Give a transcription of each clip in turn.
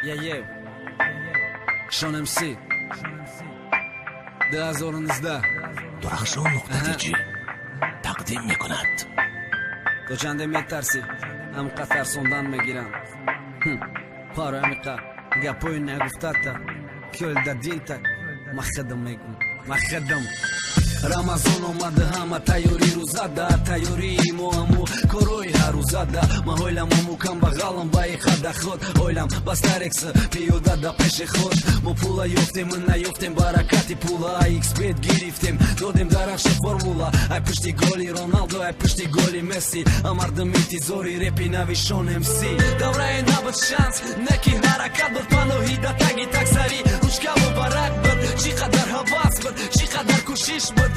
Yeah. Шон МС 2019. Дурахшон нуқта тиҷи тақдим мекунад. То чанде метарсӣ, ҳамқа тарсондан мегирам. Паро ҳамиқа гапои нагуфтата кёл да дилта ма хидм мегум, ма хидм. Рамазон омада, ҳама тайёрӣ рӯзада, тайёрии мо ҳаму корои ҳаррӯзада. Ма ҳойлам ҳаму камбағалам ба ихада худ ойлам бастарекс пиёда да пеши худ. Мо пула ёфтем, наёфтем баракати пула, xбет гирифтем, додем дарахши формула. Ай пушти голи Роналдо, ай пушти голи Месси, а мардум интизори репи нави Шон МС. Давраи набуд шанс, неки ҳаракат буд, паноҳи да таги таксари ручкаву варак буд. Чӣ қадар ҳавас буд, чӣ қадар кӯшиш буд,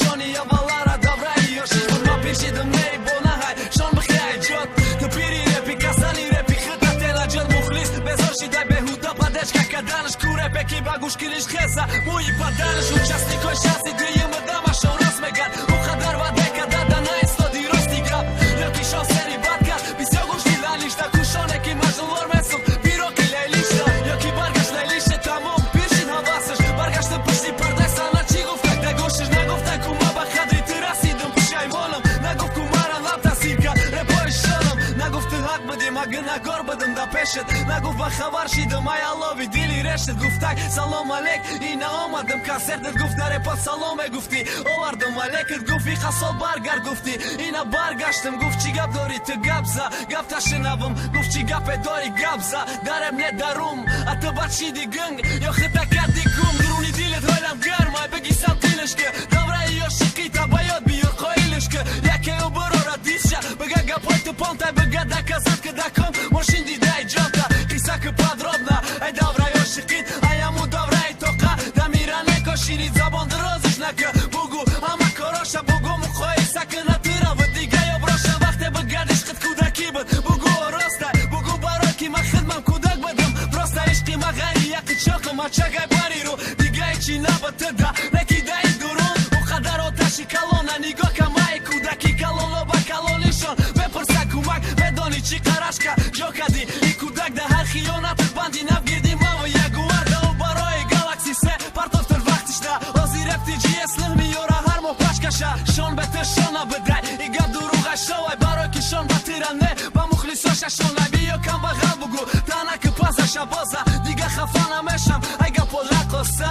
шони аввалара давраи ёшиш буд. Ма пешидам ней бонаҳай шон бихай ҷод, ту пири репи, касали репи, хита тенаҷод. Мухлис безор шидай беҳуда падешка каданаш, ку репе ки ба гӯш килиш хеса мӯи баданаш. Участникои шанси дуюми дамашон рост меган, ӯ қадар ваъда када да наистоди рости гап. Ёки шон сери бад кард, бисёр гӯшти лалишта, кӯшоне ки маҷнунвор месухт пироки лайлишта. Ёки баргашт лайлише, тамом пир шид ҳавасаш, баргашта пушти пардаи сана чӣ гуфта да гӯшиш? Нагуфта ку ма ба қадри ту расидам, пушаймонам, нагуфт ку мара лаб тасир кард репои шонам, нагуфт ту ҳақ будӣ, ма гунаҳгор будам да пешат, нагуфт ба хабар шидам ай аллови дили решат. Гуфтак салом алейк, ина омадам консертат, гуфт на репот салом мегуфтӣ, овардам алейкат, гуфт иқа сол баргард, гуфтӣ ина баргаштам, гуфт чӣ гап дорӣ ту, гап за, гап ташинавам, гуфт чӣ гапе дорӣ, гап за, дареб не дарум, а ту бад шиди гунг ё хита кардӣ гум, дуруни дилат ҳойлам гарм, ай бигисам дилашка, давраи ёшиқита ба ёд биёр, қоилишка, якею бирора дисша, бига гапои ту понтай, бига доказать ки дакон мошин дидай ҷонта, қисса ки подробно ай давраи ошиқит, ай ҳаму давраи тоқа дамира некоширид, забон дирозиш нака, бугу ҳама короша, бугу муқоиса кина тирава дига ёброша. Вақте бигардиш хид кӯдакӣ буд, бугу оростай, бугу барой ки ман хидмам кӯдак будам, просто ишқи ма ғайри яқи чоқи мачагай бариру дигаи чӣ набуд туда некидаи дурун ӯ қадар оташи калона. Нигоҳ камаи кӯдаки калоно ба калонишон мепурса кӯмак, медонӣ чӣ қарашка ҷо кардӣ и кӯдак да ҳар хиёнатат банди нав гирди маву ягуарда ӯ барои галакси се партофтар вақтишда. Ҳозир репти ҷс миёра ҳар моҳ пашкаша, шон бе ту шона бидай, и гап дурӯға шовай, барои ки шон ба тира не, ба мухлисоша шонай. Биё камбағал бугу танаки пазаша боза, дига хафа намешам ай гапо раққоса,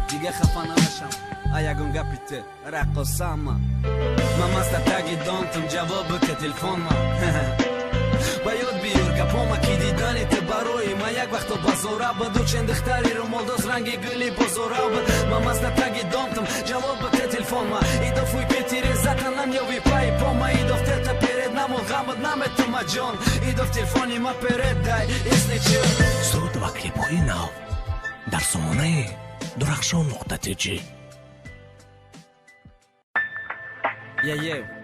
дига хафа намешам ай ягон гапи ту раққосама. Ма маста таги донтум, ҷавоб бика телефонма, ба ёд биёр гапома, ки дидани ту барои ма як вақто базора буду, чен духтари румолдоз ранги гули бозора буд. Ма маста таги донтум, ҷавоб бика телефонма, идофуй петире затанам ёви паи пома, идоф тета перед намон ғамат наметума ҷон, идоф телефони ма передай если чё. Суруд ва клипҳои нав дар сомонаи Дурахшон нуқта тиҷи. Yeah.